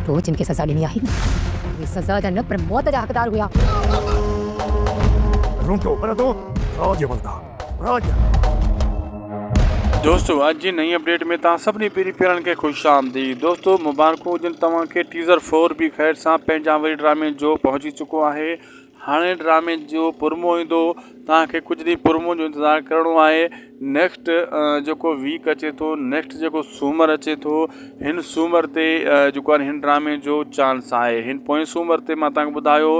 تو جن کي سزا ڏني آهي نه، اهي سزا جا نه پر موت جا حقدار هيا. رونٽو مرندو راڄ ولدا راڄ. دوستو اڄ جي نئين اپڊيٽ ۾ توهان سڀني پيري پيارن کي خوش آمديد دوستو مبارڪون هجن توهان کي ٽيزر فور به خير سان پنهنجا وري ڊرامي جو پهچي چڪو آهي هاڻي ڊرامي جو پرمو ايندو توهان کي ڪجهه ڏينهن پرمو جو انتظار ڪرڻو آهي نيڪسٽ جيڪو ويڪ اچي ٿو نيڪسٽ جيڪو سومر اچي ٿو هن سومر تي جيڪو آهي هن ڊرامي جو چانس آهي هن پوئين سومر تي مان توهان کي ٻڌايو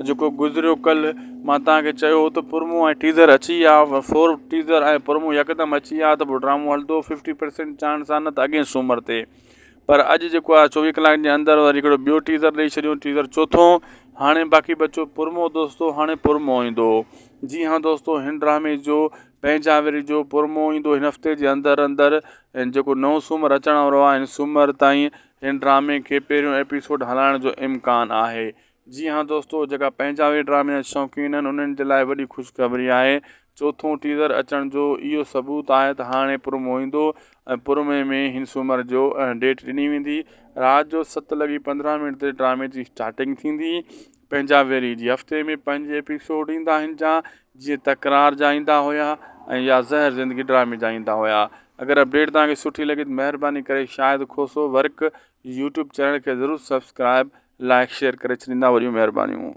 جيڪو گذريو ڪلهه مان توهان کي چيو ته پرمو ۽ ٽيزر اچي ويا فور ٽيزر ۽ پرمو يڪدم اچي ويا ته پوء ڊرامو هلندو ففٽي پرسينٽ چانس آهي نه ته اڳئين سومر تي پر اڄ جيڪو آهي چوويهه ڪلاڪن جي اندر وري هڪڙو ٻيو ٽيزر ڏئي ڇڏيو ٽيزر چوٿون هاڻي باقي بچو پرمو دوستو هاڻي پرمو ايندو جي ها دوستو هن ڊرامي جو پنهنجا وري جو پرمو ايندو هن هفتي جي اندر اندر جيڪو نئون سومر اچڻ وارو آهي هن سومر تائين هن ڊرامي کي پهريون ايپيسوڊ هلائڻ جو امڪان آهي جي ها دوستو جيڪا پنهنجا وي ڊرامي جا شوقين آهن انهن جي لاء وڏي خوشخبري آهي چوٿون ٽيزر اچڻ جو اهو ثبوت آهي ته هاڻي پرومو ايندو ۽ پرومي ۾ هن سومر جو ڊيٽ ڏني ويندي رات جو ست لڳي 15 منٽ تي ڊرامي جي اسٽارٽنگ ٿيندي پنهنجا ويري جي هفتي ۾ پنج ايپيسوڊ ايندا آهن جا جيئن تڪرار جا ايندا هيا ۽ يا زهر زندگي ڊرامي جا ايندا هيا اگر اپڊيٽ توهان کي سٺي لڳي ته مهرباني ڪري Shahid Khoso work YouTube channel کي ضرور سبسڪرائب لائيڪ شيئر ڪري ڇڏيندا وڏيون مهربانيون.